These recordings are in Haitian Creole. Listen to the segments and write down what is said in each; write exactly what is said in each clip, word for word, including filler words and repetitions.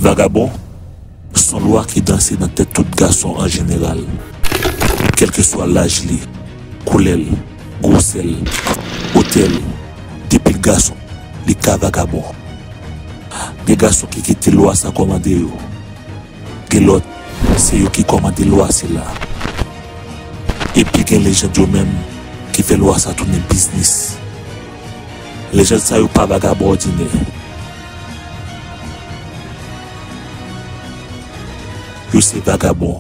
Vagabon, se yon lwa ki danse nan tèt tout gason an jeneral. Kèlkeswa laj li, koulè l, gwosè l, otè l, depi l gason, li ka vagabon. Gen gason ki kite lwa sa kòmande yo. Gen lòt, se yo ki kòmande lwa sila. Epi gen lejand yo menm ki fè lwa sa tounen biznis. Lejand sa yo pa vagabon òdinè. Yo se vagabon.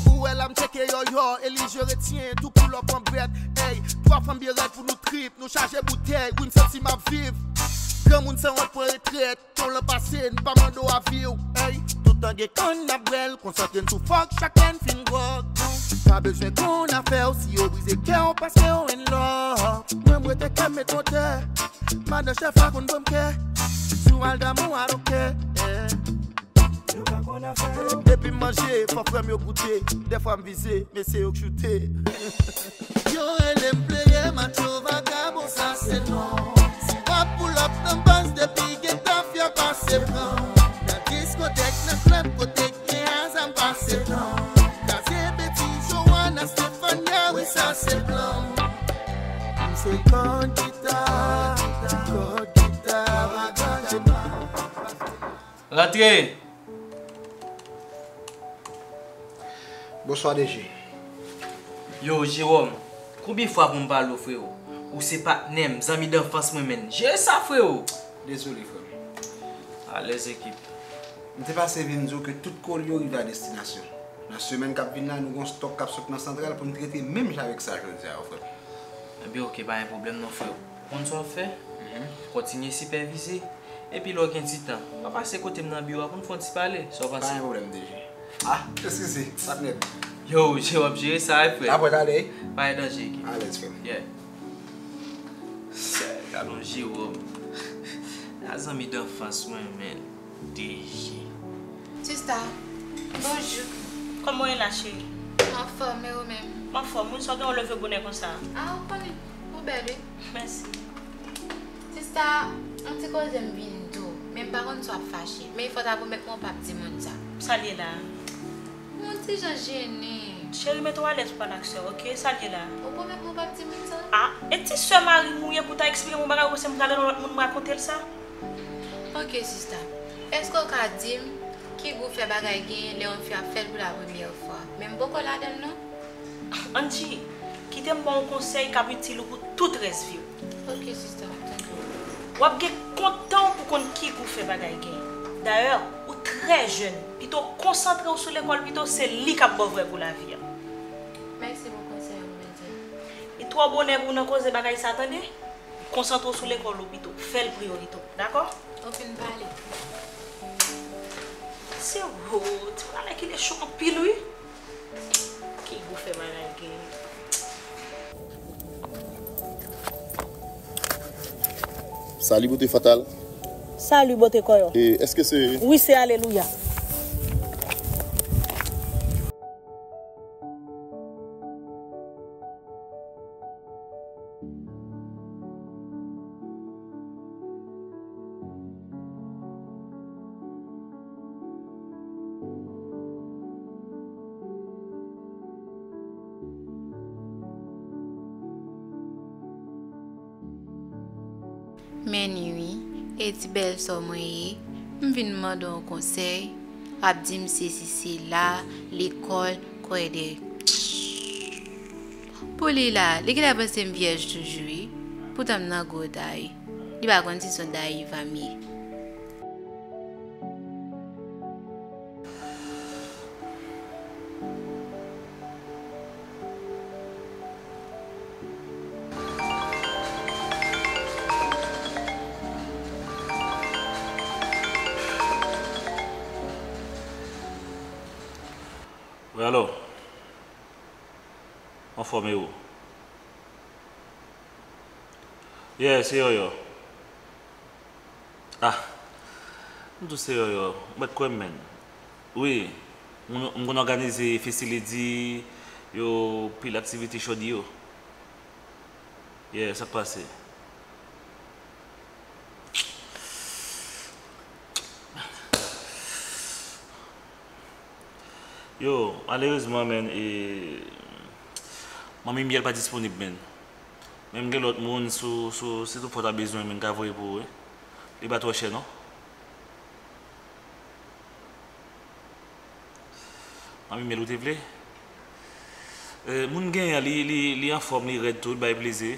Ou wè la m tcheke yòyò, e li je retyen, tou pou lòp an bèt. Ey, twa fanm byen rèd pou nou trip, nou chaje boutèy, wi m santi m ap viv. Granmoun sanwont pran retrèt, tan lan pase, n pa mande w avi w. Ey, toutan gen kann n ap bwè l, konsantre n sou fòk, chak lè n fin gwòg. Pa bezwen konn afè w, si yo brize kè w, paske w in love. Mwen m rete kè m met montè, madan chèf la konn ban m kè. Si w al damou, I don't care, yeah. Depi m manje, fò frè m yo goute. Dèfwa m vize, men se yo k choute. Yo rele m player, macho, vagabon, sa se non. Si w ap pull up nan bus, depi gen tafya, pase pran. Nan diskotèk, nan club, kote gen aza, m pase pran. Kraze betiz, Joanna, Stefania, wi, sa se plan. M se kòd gita, kòd gita, vagabon. Rantre! Bonswa, D G. Yo, Jewòm, konbyen fwa pou m pale w, frewo? Ou se patnè m, zanmi danfans mwen, menn. Jere sa, frewo! Dezole, frè m. Alèz, ekip. M te pase vin di w ke tout koli yo rive a destinasyon. Nan semèn k ap vin la, nou gen yon stòk k ap sot nan santral pou n trete menm jan avèk sa jodi a, frè m. Ebyen, oke, pa gen pwoblèm non, frewo. Ou konn sa w ap fè? Mhm. Kontinye sipèvize. Epi lè w gen ti tan, pa pase kote m nan biwo a pou n fè yon ti pale. Sa w panse? Pa gen pwoblèm, D G. Ah, eskize, patnè. Yo, Jewòm, jere sa, wi, frè. N ap wè talè, wi. Pa gen danje, ekip. Alèz, frè m. Yeah. Sè, gade yon Jewòm. A zanmi danfans mwen, menn. D G. Sista, bonjou. Kòman w ye la, cheri? M anfòm, e ou menm? M anfòm, wi, sa w gen w leve bonè konsa? A, ou konnen, ou bèl, wi. Mèsi. Sista, yon ti koze m vin di w, men m pa konn si w ap fache. Men fò w ta pwomèt mwen w p ap di moun sa. Sa l ye la? Mwen ti jan jennen. Cheri, mete w alèz pou pale ak sè w, oke? Sa l ye la? Ou pwomèt mwen w p ap di moun sa? A, e ti sè mari m ou ye pou w ta eksplike m yon bagay, ou panse m prale nan lòt moun m rakonte l sa? Oke, sista. Èske w ka di m ki gou fè bagay genyen lè yon fi ap fè l pou la premyè fwa? Men m poko ladan l non. Angie, kite m ba w yon konsèy k ap itil ou pou tout rès vi w. Oke, sista, m ap tande w. W ap gen kont tan w pou konn ki gou fè bagay genyen. Dayè, ou trè jèn, pito w konsantre w sou lekòl pito, se li k ap ba w vrè gou lavi a. Mèsi pou konsèy ou, Bondye. Li twò bonè pou w nan koze bagay sa, tande? Konsantre w sou lekòl ou pito, fè l priyorite w, dakò? Ou fin pale. Se wo, ti malè ki le cho anpil, wi. Ki gou fè bagay genyen. Salut, beauté fatale. Salut, beauté kòyò. E, èske se... Wi, se alelouya. Men ni wi, e ti bèl sè w mwen ye, m vin mande w yon konsèy, w ap di m sesi sela, lekòl, kwè de. Pou li la, li genlè panse m vyèj toujou wi, poutan m nan gwo tay. Li pa konn si se yon dayiv a m ye. Wi, alo. Anfòm e ou? Yeah, se Yòyò. Ah, m tou se Yòyò, ou mèt kwè m, menn. Wi, m, m konn òganize Festiledi yo, pil aktivite chòdi yo. Yeah, sa k pase? Yo, malerezman, men, e, manmi Myèl pa disponib, men. Men m gen lòt moun, sou, sou, si toutfwa w ta bezwen, men, m ka voye pou ou, wi. Li pa twò chè, non. Manmi Myèl, ou te vle? E, moun genyen an, li, li, li anfòm, li rèd tou, li bay plezi.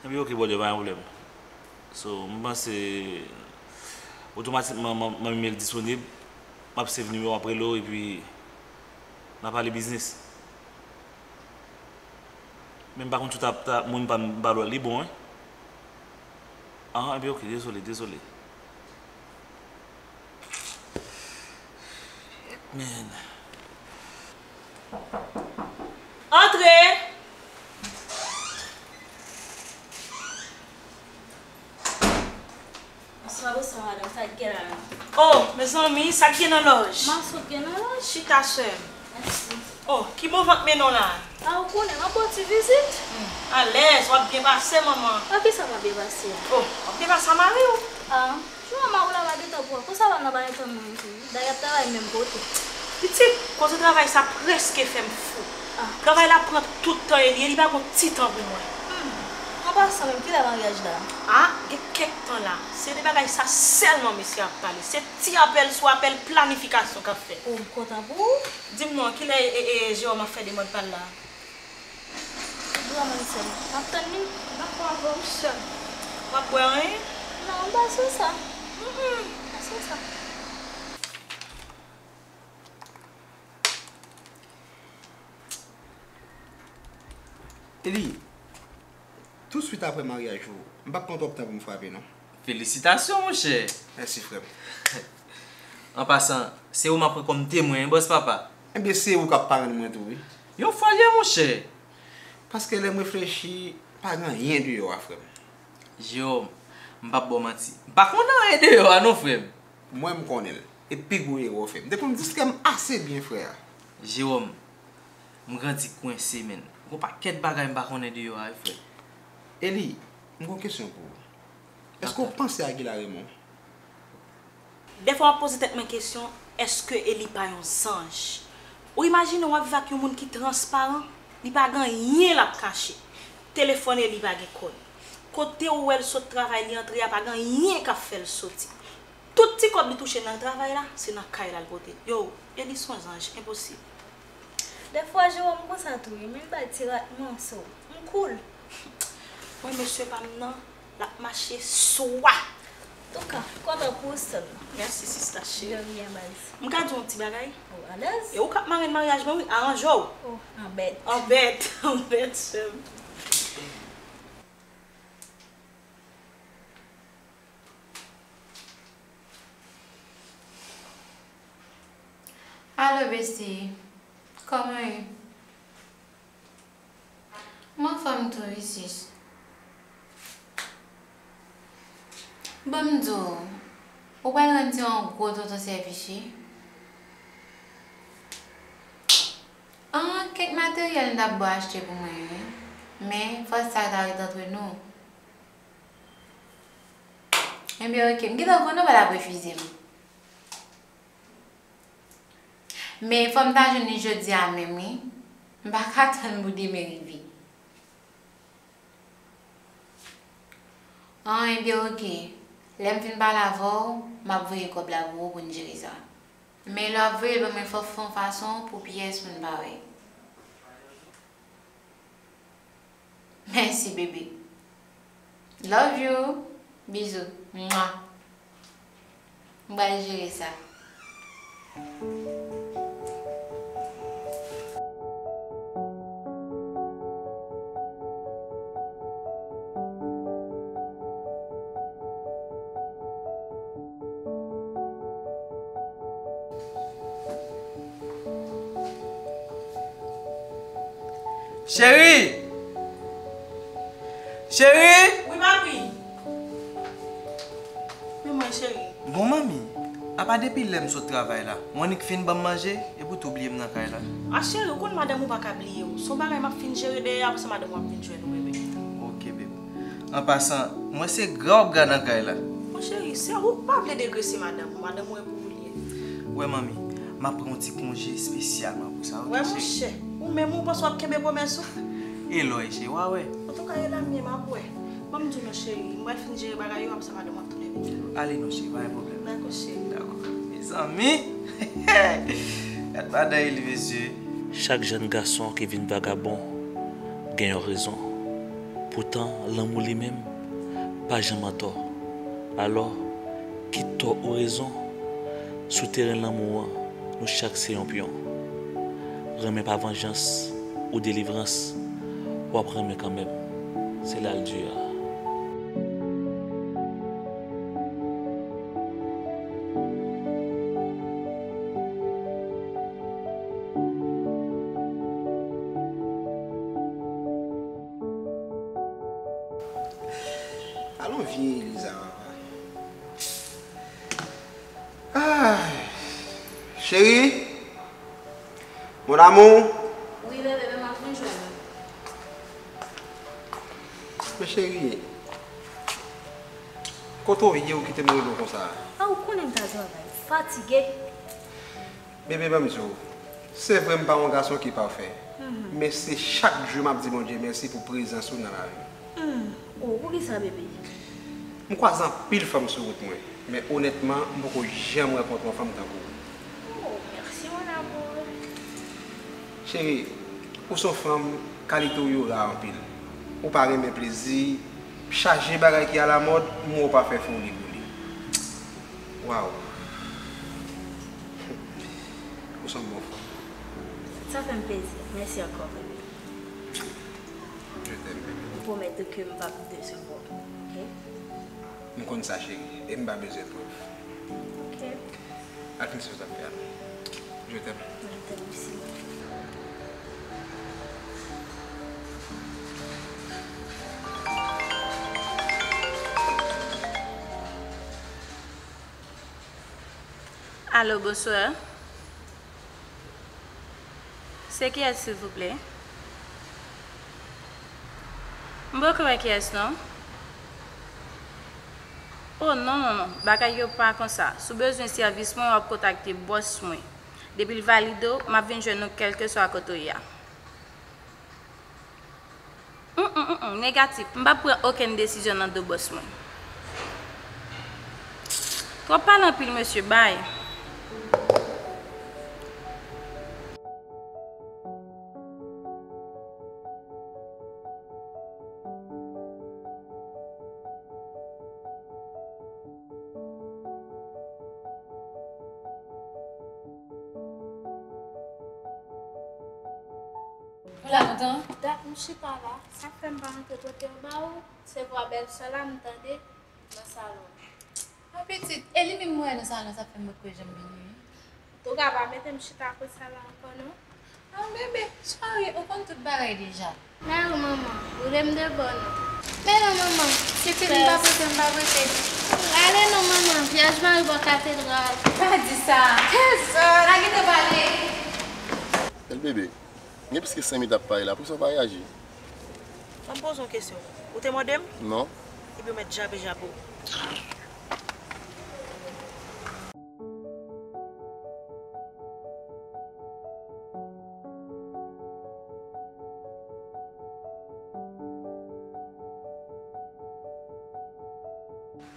Ebyen, oke, brother, pa gen pwoblèm. So, m panse, otomatikman, man-, manmi Myèl disponib, m ap save nimewo w, m ap rele w, epi n a pale biznis. Men m pa konn si w ta, ta, moun pa m ba l, li bon, wi. Ah, ebyen, oke, dezole, dezole. Man. Antre! Bonswa, bonswa, madanm. Sa k gen la menm? Oh, mezanmi, sa k gen nan lòj? M a sot gen nan lòj. Chita, sè m. Mèsi. Oh, ki bon van k mennen w la? A, ou konnen, m ap ba w ti vizit. Hmm, alèz, w ap byen pase, manman. A, kisa m ap byen pase a? Oh, w ap byen pase a mari w. A, jou a mari w la pa gen tan pou ou. Konsa pa m nan pa gen tan pou mwen tou. Dayè y ap travay menm kote. Pitit, koze travay sa prèske fè m fou. Ah. Travay la pran tout tan Eli, Eli pa gon ti tan pou mwen. Hmm. An pasan menm, kilè maryaj la? Ah, gen kèk tan la. Se de bagay sa sèlman mesye ap pale. Se ti apèl sou apèl planifikasyon k ap fèt. Oh, m kontan pou ou. Di m non, kilè e, e, e, Jewòm ap fè demann pa l la? Tout granmoun sè m. M ap tann li. Dakò avè w, sè m. W ap bwè anyen? Non, m pa sou sa. Mm, mm. M pa sou sa. Eli, tousuit apre maryaj ou, m p ap pran twòp tan pou m frape, non. Felisitasyon, monchè! Mèsi, frè m. An pasan, se ou m ap pran kòm temwen, wi, bòs papa. Ebyen, se ou k ap parenn mwen tou, wi. Yon fòl ye, monchè! Paske lè m reflechi, pa gen anyen deyò a, frè m. Jewòm, m p ap ba w manti. M pa konn anyen deyò a, non, frè m. Mwen, m konnen l. E pi gwo erè w fè. M te konn distrè m ase byen, frè a. Jewòm, m grandi kwense, menn. Gon pakèt bagay m pa konnen deyò a, wi, frè. Eli, m gon kesyon pou ou. Èske w panse a Guy Larémond? Dèfwa m ap poze tèt mwen kesyon, èske Eli pa yon zanj? Ou imajine w ap viv ak yon moun ki transparan, li pa gen anyen l ap kache. Telefòn Eli pa gen kòd. Kote ou wè l sot travay, li antre a, pa gen anyen k ap fè l soti. Tout ti kòb li touche nan travay la, se nan kay la l pote. Yo, Eli se yon zanj, enposib. Dèfwa, Jewòm konsa tou, wi, men l bay ti rat mòso. M cool. Mwen, mesye pa m nan, l ap mache swa. Antouka, kontan pou ou, sè m. Mèsi, sista cheri. De rien, baz. M ka di w yon ti bagay? Oh, alèz. E ou k ap marenn maryaj mwen, wi, aranje w. Oh, anbèt. Anbèt, anbèt, sè m. Alo, bestie. Kòman ye? M anfòm tou wi, sis. Ban m di w, ou pral rann se yon gwo tonton sèvis wi. An, kèk materyèl m t ap ba w achte pou mwen wi. Men, fò sa ta ret antre nou. Ebyen, oke, m gentan konnen w pa t ap refize m. Men fò m ta jwenn li jodi a menm wi. M pa ka tann pou demen rive. An, ebyen, oke. Lè m fin pale avè w, m ap voye kòb la pou ou pou n jere sa. Men lè w ap voye l ban mwen, fò w fè yon fason pou pyès moun pa wè. Mèsi, bebe. Love you. Bizou. Mwa. M pral jere sa. Cheri! Cheri! Wi, papi. Men mwen, cheri. Bon, manmi. Apa depi lè m sot travay la, ou annik fin ban m manje, epi w tou bliye m nan kay la. A cheri, ou konn madanm ou pa ka bliye w. Se yon bagay m ap fin jere dèyè, apre sa madanm ou ap vin jwenn ou, bebe. Ok, bebe. An pasan, mwen se gra w ap gra nan kay la. Mon cheri, se ou k pa vle degrese madanm ou, madanm ou e pou ou li ye. Wè manmi, m ap pran yon ti konje espesyalman pou sa, ok, cheri? Wè monchè, ou menm ou panse w ap kenbe pwomès ou? E lò e cheri, w a wè. Antouka, e la m ye, m ap wè. Ban m di w non cheri, m pral fin jere bagay yo, apre sa madanm w ap tounen vin jwenn ou. Ale non cheri, pa gen pwoblèm. Dakò cheri. Dakò. Mezanmi! Gad madanm li, mesye. Chak jèn gason ki vin vagabon gen yon rezon. Poutan, lanmou li menm pa janm antò. Alò, kit tò ou rezon, sou teren lanmou an, nou chak se yon pyon. Renmen pa vanjans ou delivrans, w ap renmen kanmenm. Se la l di a. Alon vye Eliza, papa. Ah, cheri, mon amour. Wi, bebe, men m ap vin jwenn ou. Men cheri, kote w ye ou kite m rele w konsa? A, ou konnen m ta travay, fatige. Bebe, ban m di w, se vre m pa yon gason ki pafè, men se chak jou m ap di Bondye mèsi pou prezans ou nan lavi m. Hmm. Oh, poukisa, bebe? M kwaze anpil fanm sou wout mwen, men onètman, m poko janm rankontre yon fanm tankou w. Oh, merci, mon amour. Cheri, ou se yon fanm, kalite w yo ra anpil. Ou pa renmen plezi, chaje bagay ki alamòd, m wè w pa fè foli pou li. Waw. Ou se yon bon fanm. Sa fè m plezi. Mèsi ankò, bebe. Je t'aime, bebe. M pwomèt ou ke m p ap desevwa w, oke? M konn sa, cheri, e m pa bezwen prèv. Oke. Al fini sa w t ap fè a. Je t'aime. Je t'aime aussi. Alo, bonswa. Se kiyès, silvouplè? M poko wè kiyès, non. Oh, non, non, non. Bagay yo pa konsa. Si w bezwen sèvis mwen, w ap kontakte bòs mwen. Depi l valide w, m ap vin jwenn ou kèlkeswa kote w ye a. Mm, mm, mm, mm, negatif. M p ap pran okenn desizyon nan do bòs mwen. Twòp pale anpil, mesye. Bay. Ou la lontan? Dat m chita la. Sa k fè m pa rantre pote yo ba ou, se vwa bèlsè la m tande nan salon. A pitit, e li menm m wè nan salon, sa fè m poko janm vini wi. Touka pa mete m chita konsa la ankò non. A bebe, cheri, ou konn tout bagay deja. Men ou manman, ou rele m de bò non. Men non manman. Pitit, m pa prete, m pa prete. Ale non manman, vyèj mare bò katedral. Pa di sa. Kèt zòt. Pa gentan pale. Bèl bebe. Gen plis ke senk minit ap pale la, poukisa w pa reyaji? Ban m poze w kesyon. Ou te mande m? Non. Epi w mèt jape jape w.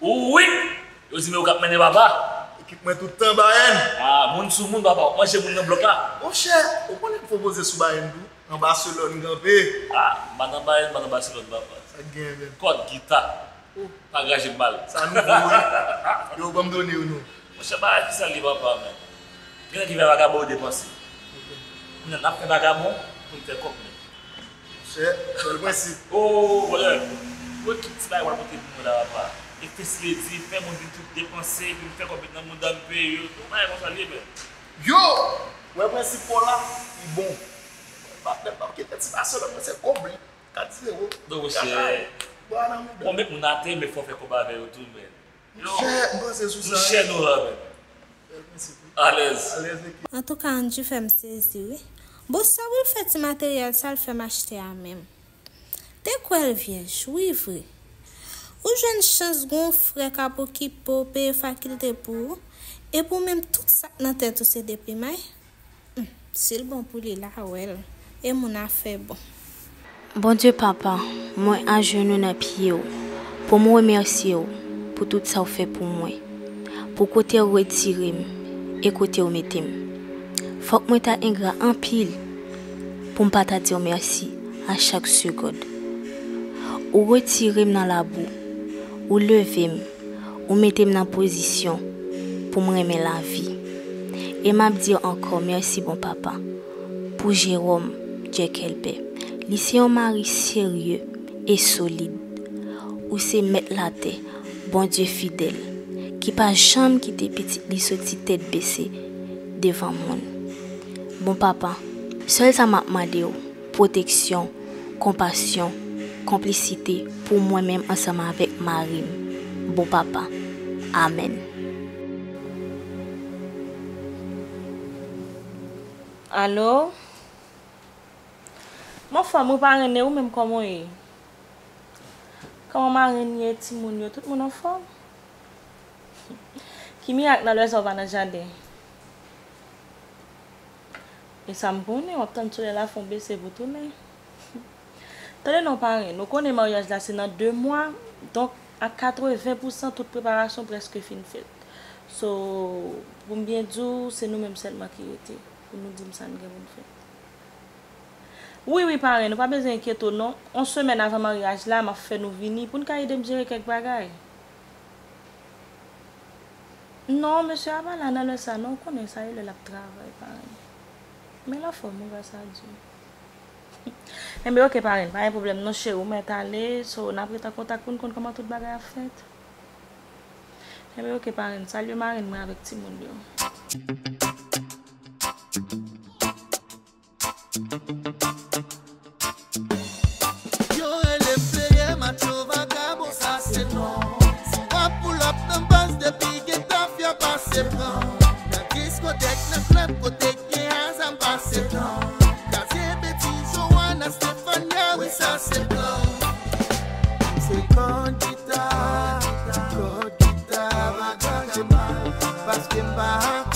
Wi! Yo di men ou k ap mennen papa. Ekip mwen tout tan Bayern. Ah, moun sou moun papa, w ap manje moun nan blòk la. Monchè, ou konnen m fò poze sou Bayern tou. Nan Barcelone kanpe. Ah, m pa nan Bayern, m pa nan Barcelone papa. Sa k genyen menm? Kòd, gita. Oh. Pa graje m mal. Sa nouvo wi. Yo, ban m done yo non. Monchè, bagay ki sal li papa men. Gen nèg ki fè vagabon yo depanse. Kounye a n ap fè vagabon pou n fè kòb men. Chè, bèl prensip. Oh, vòlè. Wè tout ti bagay w al pote pou mwen la papa. Efes ledi, fè moun vin tout depanse, vin fè kòb nan mouda m peye yo. Tout bagay konsa l ye men. Yo! Wè prensip pa w la, li bon. M ap, m ap kite ti Barcelone mwen se kòb li. Kat zewo. Non, monchè. Bwa nan mouda. Bon, met moun atè, men fò fè kòb avè yo tou men. Yo, monchè, m panse sou sa. Monchè, nou la men. Alèz. Antouka, Angie fè m sezi, wi. Bon, sa pou l fè ti materyèl sa l fè m achte a menm? Te kwè l vyèj, wi vre. Ou jwenn chans gon frè k ap okipe w, peye fakilte pou ou, epi ou menm tout sa k nan tèt ou se depimay? Hmm, si l bon pou li la, wè l. E moun afè bon. Bondye Papa, mwen ajounou nan pye w pou m remèsye w pou tout sa w fè pou mwen, pou kote w retire m e kote w mete m. Fòk mwen ta engra anpil pou m pa ta di w mèsi a chak segonn. Ou retire m nan labou, ou leve m, ou mete m nan pozisyon pou m renmen lavi. E m ap di w ankò mèsi, bon Papa, pou Jérôme Djèkèlbè. Li se yon mari serye e solid. Ou se mèt latè, Bondye fidèl, ki pa janm kite pitit li soti tèt bese devan moun. Bon Papa, sèl sa m ap mande w, pwoteksyon, konpasyon, konplisite pou mwen menm ansanm avèk mari m. Bon Papa. Amèn. Alo? M anfòm wi, parenn, e ou menm, kòman w ye? Kòman marenn ye, timoun yo, tout moun anfòm? Ki mirak nan lè sa w pa nan jaden? E sa m konnen, w ap tann solèy la fon bese pou tounen. Tande non, parenn, ou konnen maryaj la se nan de mwa, donk a katreven pousan tout preparasyon prèske fin fèt. So, pou m byen di w, se nou menm sèlman ki rete pou nou di m sa n gen pou n fè. Wi, wi, parenn, ou pa bezwen enkyete w non. On semèn avan maryaj la, m ap fè nou vini pou n ka ede m jere kèk bagay. Non, mesye a pa la nan lè sa non, ou konnen sa e lè l ap travay, parenn. Men l anfòm wi, gras a Dye. Enben, oke, parenn, pa gen pwoblèm non, cheri, ou mèt ale, so, n ap ret an kontak pou n konn kòman tout bagay ap fèt. Enben, oke, parenn, salye marenn mwen avèk timoun yo. Yo rele m pleyè, macho, vagabon, sa se non. Si w ap pull up nan baz, depi gen tafya, pase pran. Nan diskotèk, nan klèb, kote gen azam, pase pran. Kazye, Beti, Joanna, Stefania, wi, sa se plan. M se kòd gita, kòd gita, pa granje mal, paske m pa